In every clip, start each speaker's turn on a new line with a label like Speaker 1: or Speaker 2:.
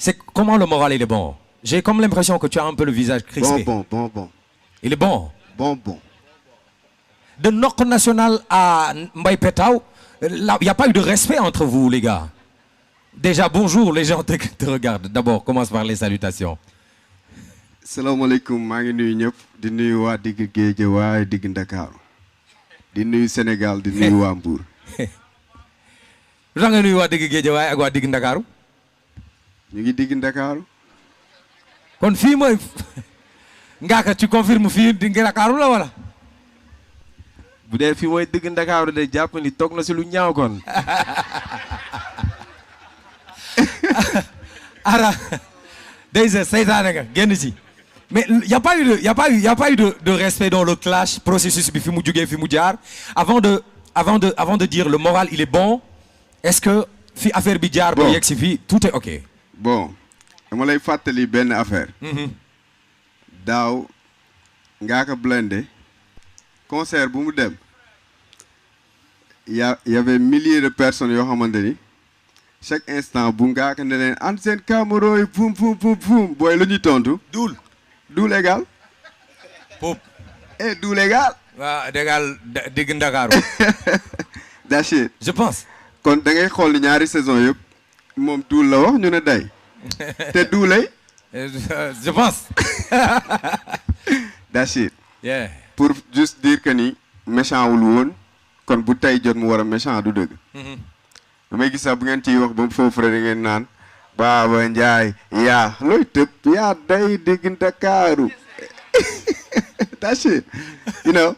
Speaker 1: C'est comment le moral il est bon. J'ai comme l'impression que tu as un peu le visage crispé.
Speaker 2: Bon.
Speaker 1: Il est bon.
Speaker 2: Bon.
Speaker 1: De Nok National à Mbaye Pétaw, il n'y a pas eu de respect entre vous, les gars. Déjà, bonjour, les gens te regardent. D'abord, commence par les salutations.
Speaker 2: Salam alaikum, maa ngi nuyu ñëpp di nuyu waa digg Guédiawaye digg Ndakaaru di nuyu Sénégal di nuyu waa Mbour.
Speaker 1: Lu tax nga nuyu waa digg Guédiawaye ak waa digg Ndakaaru.
Speaker 2: ñu ngi digg Ndakaaru.
Speaker 1: kon fii mooy Ngaaka tu confirmes fii digg Ndakaaru la wala.
Speaker 3: bu dee fii mooy digg Ndakaaru de jàpp ni toog na si lu ñaaw kon.
Speaker 1: Ara déjà seytaane nga génn ci. Mais il n'y a pas eu de respect dans le clash processus bi fi mu jugee fi mu jaar avant de dire le moral il est bon. Est-ce que fi affaire bi jaar ba yegg si fii tout est ok.
Speaker 2: Bon dama lay fàttali benn affaire. daaw Ngaaka Blindé concert bu mu dem y avait milliers de personnes yoo xamante ni chaque instant bu Ngaaka ne leen an seen camaro yi boum booy lu ñuy tontu. Duul égal.
Speaker 1: Pop.
Speaker 2: Duul égal.
Speaker 1: waaw dégal digg Ndakaaru.
Speaker 2: That's it.
Speaker 1: Je pense.
Speaker 2: kon da ngay xool ni ñaari saison yëpp moom duul la wax ñu ne day te duulay.
Speaker 1: Je pense.
Speaker 2: That's it.
Speaker 1: Yeah.
Speaker 2: Pour juste dire que ni méchant wul woon kon bu tey jot mu war a méchant du dëgg. damay gis sax bu ngeen ciy wax ba mu foofu rek da ngeen naan Baba Ndiaye yaa looy tëb yaa day digg Ndakaaru. That's it. You know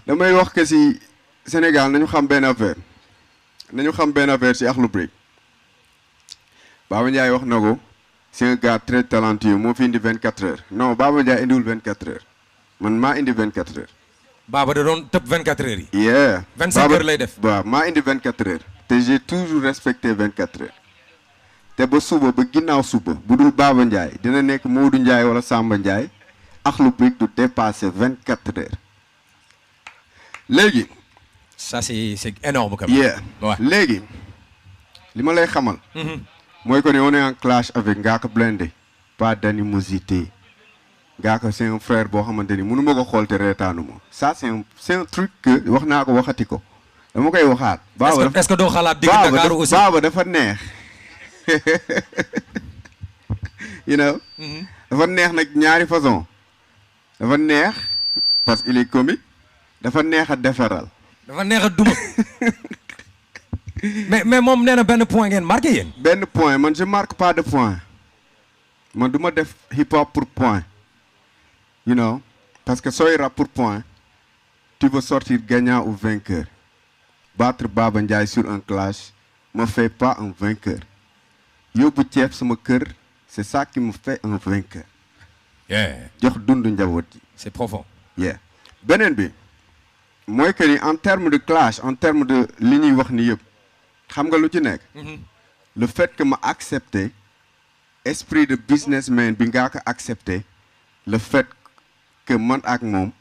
Speaker 2: damay wax que si Sénégal nañu xam benn affaire si Akhlou Brick. Baba Ndiaye wax na ko c'est un gars très talentueux moo fi indi 24 heures non Baba Ndiaye indiwul 24 heures man maa indi 24 heures.
Speaker 1: Baba da doon tëb 24 heures yi.
Speaker 2: Yeah.
Speaker 1: 25 heures lay def.
Speaker 2: waaw maa indi 24 heures. te j'ai toujours respecté 24 heures. te ba suba ba ginnaaw suba bu dul Baba Ndiaye dina nekk Modou Ndiaye wala Samba Ndiaye Akhlou Brick du dépasser 24 heures. léegi.
Speaker 1: ça c'est énorme quand même.
Speaker 2: Yeah.
Speaker 1: Ouais.
Speaker 2: léegi li ma lay xamal. mooy que ne on est en clash avec Ngaaka Blindé. pas d'animosité. Ngaaka c'est un frère boo xamante ni mënu ma ko xool te reetaanu ma. ça c'est un truc que wax naa ko waxati ko. dama koy waxaat.
Speaker 1: est-ce que doo xalaat digg Ndakaaru aussi.
Speaker 2: Baba dafa neex. you know. dafa neex nag ñaari façon. dafa neex parce qu'il est comique. dafa neex a defaral.
Speaker 1: dafa neex a duma. mais moom nee na benn point ngeen marqué yéen.
Speaker 2: benn point man je marque pas de point. man du ma def hip hop pour point. you know parce que sooy rap pour point. tu veux sortir gagnant ou vainqueur. battre Baba Ndiaye sur un clash me fait pas un vainqueur. yóbbu ceeb sama kër c'est ça qui me fait un vainqueur. jox dund njaboot ji.
Speaker 1: c'est profond.
Speaker 2: beneen bi mooy que ni en terme de clash en terme de li ñuy wax ni yëpp xam nga lu ci nekk. le fait que ma accepté esprit de businessman bi ngaa ko accepté le fait que man ak moom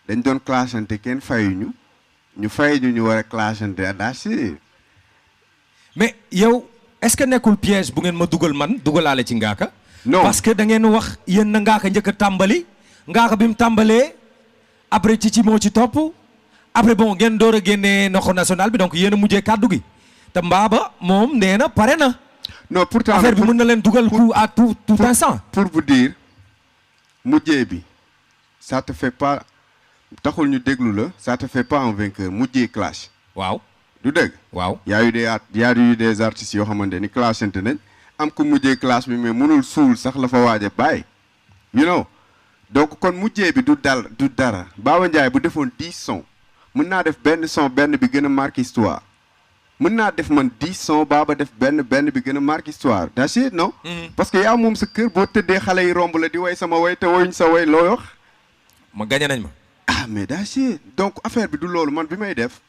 Speaker 2: dañ doon clashante kenn fayuñu ñu fay ñu war a clashante daasi.
Speaker 1: mais yow est-ce que nekkul piège bu ngeen ma dugal man dugalaale ci Ngaaka.
Speaker 2: non
Speaker 1: parce que da ngeen wax yéen na Ngaaka njëkk a tàmbali. Ngaaka bi mu tàmbalee après ci moo ci topp après bon ngeen door a génnee Nok National bi donc yéen a mujjee kàddu gi te Mbaba moom nee na pare na.
Speaker 2: non pourtant
Speaker 1: affaire bi mën na leen dugal coup à tout instant.
Speaker 2: pour vous dire mujjee bi ça te fait pas taxul ñu déglu la ça te fait pas un vainqueur mujjee clash.
Speaker 1: waaw
Speaker 2: du dëgg.
Speaker 1: waaw
Speaker 2: y a eu des artistes yoo xamante ni clashante nañ am ko mujjee clash bi mais mënul suul sax la fa waaj a bàyyi. you know donc kon mujjee bi du dara Baba Ndiaye bu defoon 10 sons mën naa def benn son benn bi gën a marqué histoire mën naa def man 10 sons Baba def benn bi gën a marqué histoire that's it non. parce que yaa moom sa kër boo tëddee xale yi romb la di way sama way te woyuñ sa way looy wax.
Speaker 1: ma gagné nañ ma.
Speaker 2: mais that's it donc affaire bi du loolu man bi may def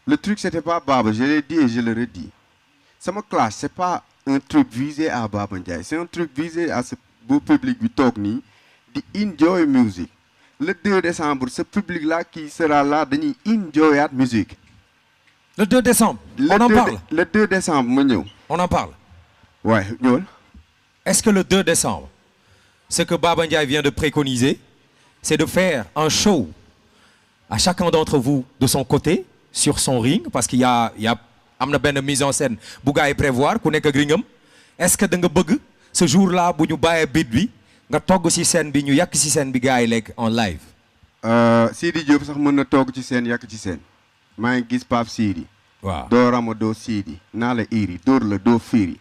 Speaker 2: le truc c'était pas Baba je l'ai dit et je le redis sama classe c'est pas un truc visé à Baba Ndiaye c'est un truc visé à ce beau public bi toog nii di enjoy music. Le 2 décembre ce public là qui sera là dañuy enjoyaat musique.
Speaker 1: le 2 décembre. on en parle
Speaker 2: le 2 décembre ma ñëw.
Speaker 1: on en parle.
Speaker 2: waaye ñëwal.
Speaker 1: est-ce que le 2 décembre, ce que Baba Ndiaye vient de préconiser, c'est de faire un show à chacun d'entre vous de son côté, sur son ring, parce qu'il y a amna ben mise en scène bu gars yi prévoir ku nekk ak ringam. Est-ce que da nga bëgg ce jour-là bu ñu bàyyee beat bi nga togg ci scène bi ñu yàq ci scène bi gars yi lekk en live?
Speaker 2: Sidi Diop sax mën na togg ci scène yàq ci scène. maa ngi gis Pape Sidi.
Speaker 1: waaw
Speaker 2: doo rama doo Sidi naa la iri dóor la doo fiiri.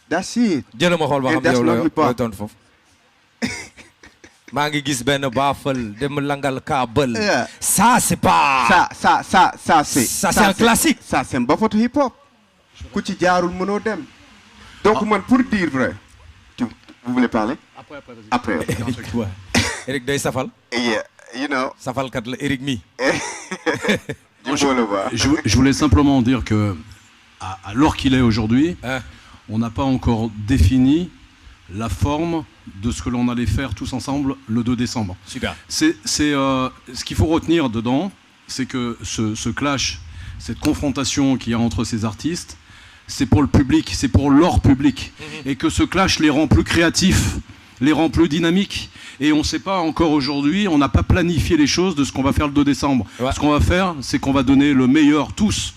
Speaker 2: that's it.
Speaker 1: jël ma xool ba xam yow
Speaker 2: not hip hop.
Speaker 1: la tontu foofu. maa ngi gis benn baafal dem langal kaabal. Ça c'est pas.
Speaker 2: Ça c'est
Speaker 1: un classique.
Speaker 2: Ça c'est mbapatu hip hop. ku ci jaarul mënoo dem. donc man pour dire vrai. vous voulez parler? Après.
Speaker 1: Eric ouais. Eric day safal.
Speaker 2: Yeah, you know.
Speaker 1: Safalkat la Eric mi.
Speaker 4: Je voulais simplement dire que, à l'heure qu'il est aujourd'hui, on n'a pas encore défini la forme de ce que l'on allait faire tous ensemble le 2 décembre.
Speaker 1: Super.
Speaker 4: Ce qu'il faut retenir dedans, c'est que ce clash, cette confrontation qu'il y a entre ces artistes, c'est pour le public, c'est pour leur public. Et que ce clash les rend plus créatifs, les rend plus dynamiques. Et on ne sait pas encore aujourd'hui, on n'a pas planifié les choses de ce qu'on va faire le 2 décembre. Ouais. Ce qu'on va faire, c'est qu'on va donner le meilleur, tous,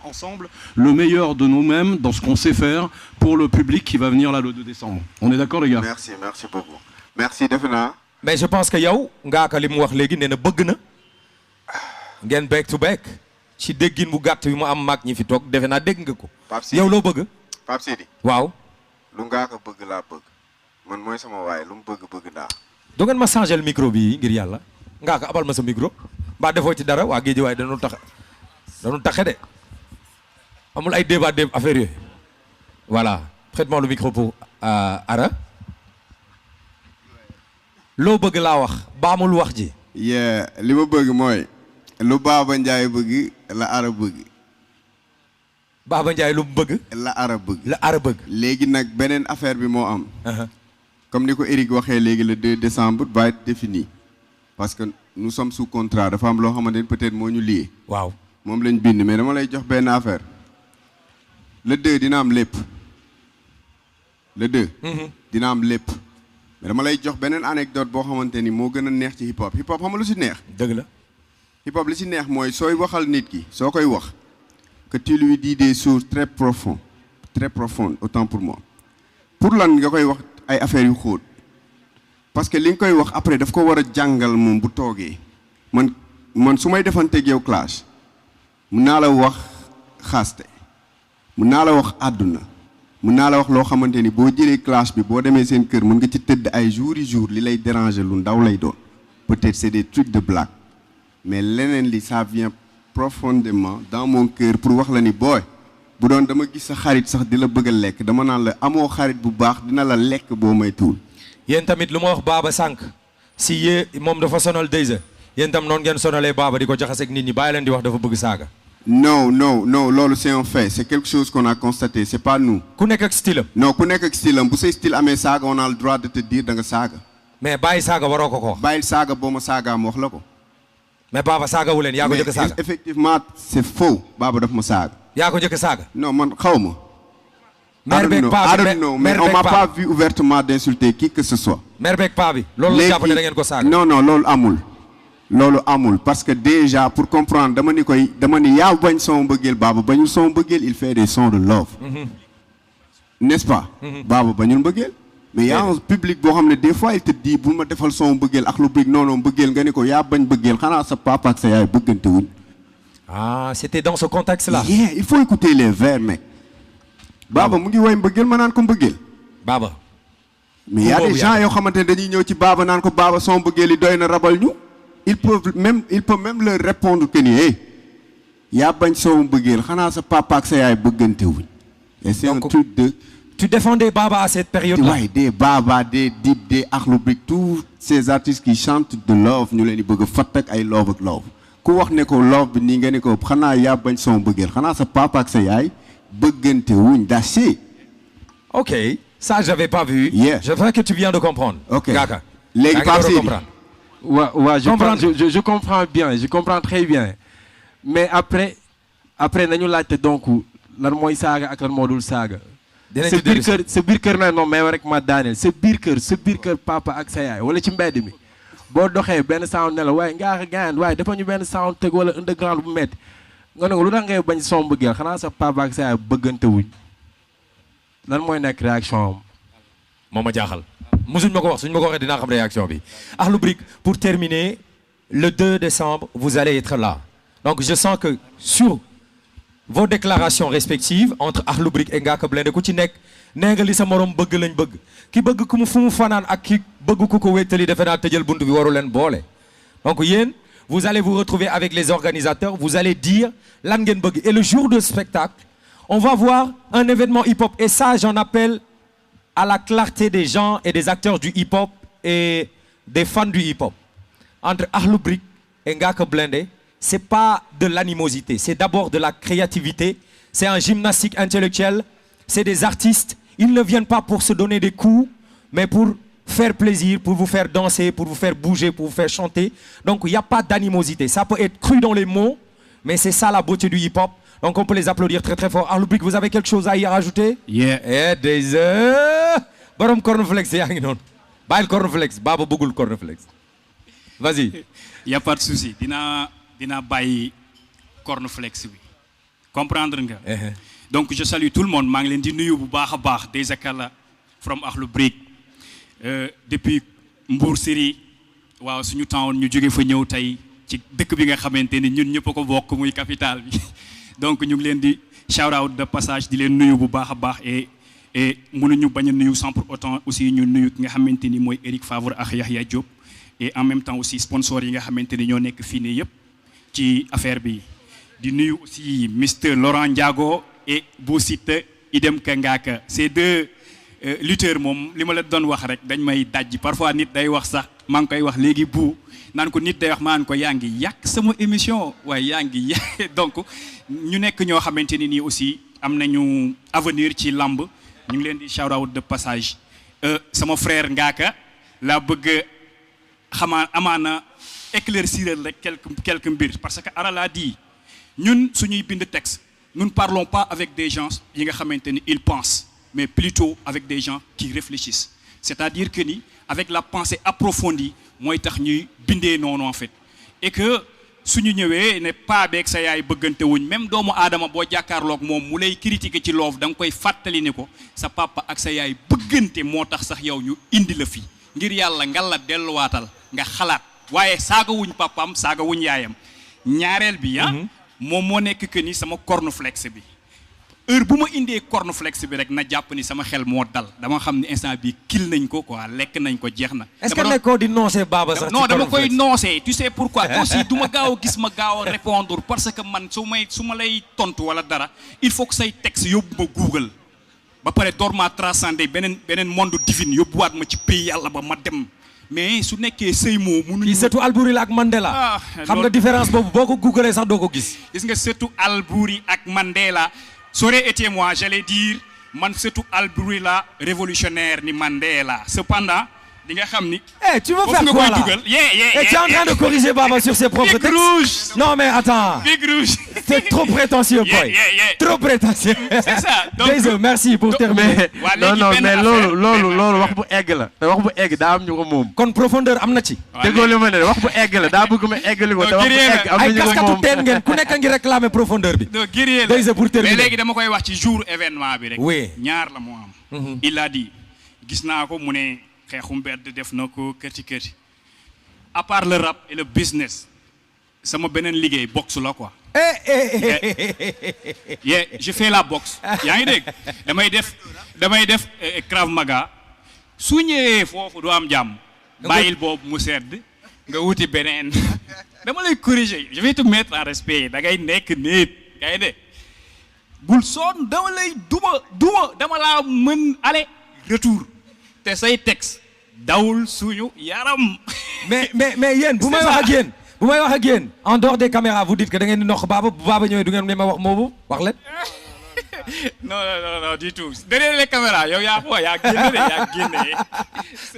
Speaker 4: ensemble, le meilleur de nous-mêmes dans ce qu'on sait faire pour le public qui va venir là le 2 décembre. On est d'accord les gars?
Speaker 2: Merci beaucoup. Merci Defna.
Speaker 1: Mais je pense que yow Ngaaka li mu wax léegi nee na bëgg na ngeen back to back ci déggin bu gàtt bi mu am mag ñi fi toog defe naa dégg nga ko. yow loo bëgg?
Speaker 2: Pape Sidi.
Speaker 1: waaw.
Speaker 2: lu Ngaaka bëgg laa bëgg. man mooy sama waay lu mu bëgg naa.
Speaker 1: do ngeen ma changer le micro bi ngir yàlla Ngaaka abal ma sa micro mbaa defoo ci dara waa géej waay dañu taxe de amul ay débat affaire yooyu. Voilà, prête-moi le micro pour Ara. loo bëgg laa wax baamul wax ji.
Speaker 2: li ma bëgg mooy lu Baba Ndiaye bëgg la Ara bëgg.
Speaker 1: Baba Ndiaye lu mu bëgg.
Speaker 2: la Ara bëgg.
Speaker 1: la Ara bëgg.
Speaker 2: léegi nag beneen affaire bi moo am. comme ni ko Eric waxee léegi le 2 décembre va être défini. parce que nous sommes sous contrat dafa am loo xamante ni peut-être moo ñu lié.
Speaker 1: waaw
Speaker 2: moom lañ bind mais dama lay jox benn affaire. le 2 dina am lépp. le 2. dina am lépp. mais dama lay jox beneen anecdote boo xamante ni moo gën a neex ci hip hop xam nga lu si neex.
Speaker 1: dëgg la.
Speaker 2: hip hop li si neex mooy sooy waxal nit ki soo koy wax. que tu lui dis des choses très profondes autant pour moi. pour lan nga koy wax ay affaires yu xóot. parce que li nga koy wax après daf ko war a jàngal moom bu toogee. man su may defanteeg yow clash. mun naa la wax xaaste. mun naa la wax àdduna. mun naa la wax loo xamante ni boo jëlee clash bi boo demee seen kër mën nga ci tëdd ay jours li lay déranger lu ndaw lay doon. peut-être c'est des trucs de blague. mais leneen li ça vient profondément dans mon cœur pour wax la ni booy. bu doon dama gis sa xarit sax di la bëgg a lekk dama naan la amoo xarit bu baax dina la lekk boo may tuul.
Speaker 1: yéen tamit lu ma wax Baba sànq si yee moom dafa sonal Deyza yéen tam noonu ngeen sonalee Baba di ko jaxaseeg nit ñi bàyyi leen di wax dafa bëgg saaga.
Speaker 2: non loolu c'est un fait c'est quelque chose qu'on a constaté c'est pas nous.
Speaker 1: ku nekk ak style am.
Speaker 2: non ku nekk ak style am bu say style amee saaga on a le droit de te dire da nga saaga.
Speaker 1: mais bàyyi saaga waroo ko wax.
Speaker 2: bàyyil saaga boo ma saagaam wax la ko.
Speaker 1: mais Baba saaga wu leen yaa ko njëkk a saaga.
Speaker 2: mais effectivement c'est faux Baba daf ma saaga.
Speaker 1: yaa ko njëkk a saaga.
Speaker 2: non man xaw ma.
Speaker 1: mère beeg paa bi
Speaker 2: mais on m'a pas vu ouvertement d'insulter qui que ce soit.
Speaker 1: mère beeg paa bi. loolu la jàpp ne da ngeen ko saaga.
Speaker 2: non loolu amul. loolu amul parce que déjà pour comprendre dama ni yaa bañ son mbëggeel Baba bañul son mbëggeel il fait des sons de love. n'est-ce pas. Baba bañul mbëggeel. mais y a un public boo xam ne des fois il te dit bu ma defal son mbëggeel ak lu bëgg non mbëggeel nga ni ko yaa bañ mbëggeel xanaa sa papa ak sa yaay bëggante wuñ.
Speaker 1: ah c'était dans ce contexte-là.
Speaker 2: yeah il faut écouter les vers mec. Baba mu ngi woy mbëggeel ma naan ko mbëggeel.
Speaker 1: Baba.
Speaker 2: mais y a des gens yoo xamante ne dañuy ñëw ci Baba naan ko Baba son mbëggeel yi doy na rabal ñu. il peut même leur répondre que ni hey yaa bañ son mbëggeel xanaa sa papa ak sa yaay bëggante wuñ. et c'est un truc de.
Speaker 1: Tu défendais Baba à cette période-là.
Speaker 2: Oui, des Baba, des Dip, des Akhlou Brick, tous ces artistes qui chantent de love, ñu leen di bëgg fatt ak ay love ak love. ku wax ne ko love bi nii nga ne ko xanaa yaa bañ son bëggeel xanaa sa papa ak sa yaay bëggante wuñ that's it.
Speaker 1: Ok, ça j'avais pas vu.
Speaker 2: Yeah.
Speaker 1: Je vois que tu viens de comprendre.
Speaker 2: Ok.
Speaker 1: Ngaaka.
Speaker 2: léegi Pape Sidi.
Speaker 3: Je comprends bien, je comprends très bien. Mais après nañu laajte donc lan mooy saaga ak lan moo dul saaga. sa biir kër na non mais rek ma daaneel sa biir kër papa ak sa yaay wala ci mbedd mi boo doxee benn sound ne la waaye ngaa gaan waaye dafa ñu benn sound teg wala underground bu metti nga ne ko lu tax ngay bañ son bëggeel xanaa sa papa ak sa yaay bëggante wuñ lan mooy nekk réaction am.
Speaker 1: moo ma jaaxal musuñ ma ko wax suñ ma ko waxee dinaa xam réaction bi. Akhlou Brick, pour terminer, le 2 décembre vous allez être là donc je sens que sur vos déclarations respectives entre Akhlou Brick et Ngaaka Blindé ku ci nekk nee nga li sa morom bëgg lañ bëgg ki bëgg ku mu fu mu fanaan ak ki bëgg ku ko wéttali defe naa tëjal bunt bi waru leen boole donc yéen vous allez vous retrouver avec les organisateurs vous allez dire lan ngeen bëgg et le jour de spectacle on va voir un événement hip-hop et ça j'en appelle à la clarté des gens et des acteurs du hip-hop et des fans du hip-hop entre Akhlou Brick et Ngaaka Blindé c'est pas de l'animosité, c'est d'abord de la créativité, c'est un gymnastique intellectuel, c'est des artistes, ils ne viennent pas pour se donner des coups, mais pour faire plaisir, pour vous faire danser, pour vous faire bouger, pour vous faire chanter. Donc il n'y a pas d'animosité, ça peut être cru dans les mots, mais c'est ça la beauté du hip-hop. Donc on peut les applaudir très très fort. Akhlou Brick, vous avez quelque chose à y rajouter?
Speaker 4: Yeah.
Speaker 1: Borom cornflakes yaa ngi noonu. Bàyyil cornflakes, Baba bëggul cornflakes. Vas-y.
Speaker 5: Y a pas de souci. Dina bàyyi cornflakes bi comprendre nga. Donc je salue tout le monde maa ngi leen di nuyu bu baax a baax Dèye Kala from Akhlou Brick depuis Mbour Siri waaw suñu temps ñu jóge fa ñëw tey ci dëkk bi nga xamante ni ñun ñëpp a ko bokk muy capitale bi donc ñu ngi leen di shout out de passage di leen nuyu bu baax a baax et mënuñu bañ a nuyu sans pour autant aussi ñu nuyu ki nga xamante ni mooy Eric Favre ak Yahya Diop et en même temps aussi sponsor yi nga xamante ni ñoo nekk fii nii yëpp. ci affaire bi di nuyu aussi Mr Laurent Ndiago et Bou Siteu idem ka Ngaaka ces deux lutteurs moom li ma la doon wax rek dañ may dajji parfois nit day wax sax maa ngi koy wax léegi bu naan ko nit day wax maa ngi ko yaa ngi yàq sama émission waaye yaa ngi yàq donc ñu nekk ñoo xamante ni nii aussi am nañu avenir ci lamb ñu ngi leen di shout out de passage sama frère Ngaaka laa bëgg xamaa amaana éclaircir rek quelques mbir parce que Ara l'a dit ñun suñuy bind texte nous ne parlons pas avec des gens yi nga xamante ni ils pensent mais plutôt avec des gens qui réfléchissent c'est-à-dire que ni avec la pensée approfondie mooy tax ñuy bindee noonu en fait et que suñu ñëwee ne pas beeg sa yaay bëggante wuñ même doomu aadama boo jàkkaarloog moom mu lay critiquer ci loof da nga koy fàttali ne ko sa papa ak sa yaay bëggante moo tax sax yow ñu indi la fi ngir yàlla nga la delluwaatal nga xalaat waaye saaga wuñ papaam saaga wuñ yaayam ñaareel bi moom moo nekk que ni sama cornflakes bi heure bu ma indee cornflakes bi rek na jàpp ni sama xel moo dal dama xam ni instant bi kil nañ ko quoi lekk nañ ko jeex na.
Speaker 1: est-ce que nekkoo di noosee Baba sax
Speaker 5: non dama koy noosee tu sais pourquoi aussi du ma gaaw a gis ma gaaw a répondre parce que man su ma lay tontu wala dara il faut que say texte yóbbu ma Google ba pare door ma transcender beneen monde divin yóbbuwaat ma ci pays yàlla ba ma dem. mais su nekkee sëy moo mënuñu.
Speaker 1: surtout Albouri la ak Mandela. xam nga différence boobu boo ko googlee sax doo ko gis.
Speaker 5: gis nga surtout Albouri ak Mandela ça aurait été moi j'allais dire man surtout Albouri la révolutionnaire ni Mandela cependant di nga xam ni.
Speaker 1: tu veux faire quoi là? Tu es en train de corriger Baba sur ses propres textes.
Speaker 5: Rouge.
Speaker 1: Non mais attends.
Speaker 5: Big Rouge.
Speaker 1: C'est trop prétentieux boy. Trop prétentieux.
Speaker 5: C'est ça. Donc
Speaker 1: Désolé, merci pour terminer.
Speaker 3: non mais loolu wax bu egg la. wax bu egg daa am ñu ko moom.
Speaker 1: kon profondeur am na ci.
Speaker 3: déggoo li ma ne wax bu egg la daa bëgg ma eggali ko te wax bu egg am na ñu ko moom.
Speaker 1: ay kaskatu teen ngeen ku nekk ngi réclamer profondeur bi.
Speaker 5: Désolé pour terminer. mais léegi dama koy wax ci jour événement bi rek.
Speaker 1: oui
Speaker 5: ñaar la moo am. il a dit gis naa ko mu ne. xeexu mbedd def na ko kërti à part le rap et le business sama beneen liggéey boxe la quoi. je fais la boxe yaa ngi dégg damay def Krav Maga su ñëwee foofu doo am jàmm bàyyil boobu mu sedd nga wuti beneen dama lay corriger je vais te mettre en respect da ngay nekk nit yaa ngi dégg bul sonn dama lay duma dama laa mën aller retour. te say texte dawul suñu yaram.
Speaker 1: mais yéen bu may wax ak yéen en dehors des caméras vous dites que da ngeen di noq Baba bu Baba ñëwee du ngeen ma wax moobu wax leen.
Speaker 5: non du tout derrière les caméras yow yaa génne.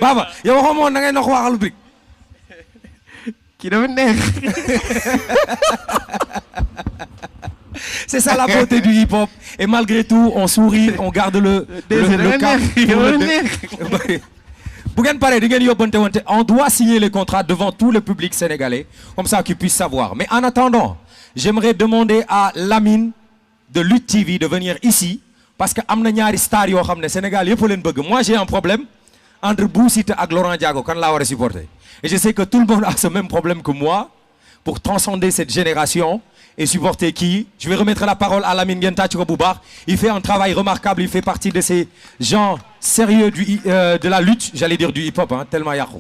Speaker 1: Baba yow waxoo moon da ngay noq waa Akhlou Brick.
Speaker 3: kii dafa neex.
Speaker 1: C'est ça la beauté du hip-hop. Et malgré tout, on sourit, on garde le cap. On doit signer les contrats devant tout le public sénégalais, comme ça qu'ils puissent savoir. Mais en attendant, j'aimerais demander à Lamine de Lutte TV de venir ici, parce que amna ñaari star yo xamné Sénégal yépp leen bëgg. Moi j'ai un problème entre Bou Siteu ak Laurent Ndiago, kan la wara supporter. Et je sais que tout le monde a ce même problème que moi pour transcender cette génération et supporter qui. Je vais remettre la parole à Lamine Ngeen tàcc ko bu baax. Il fait un travail remarquable, il fait partie de ces gens sérieux de la lutte, j'allais dire du hip-hop, hein, tellement yàqu.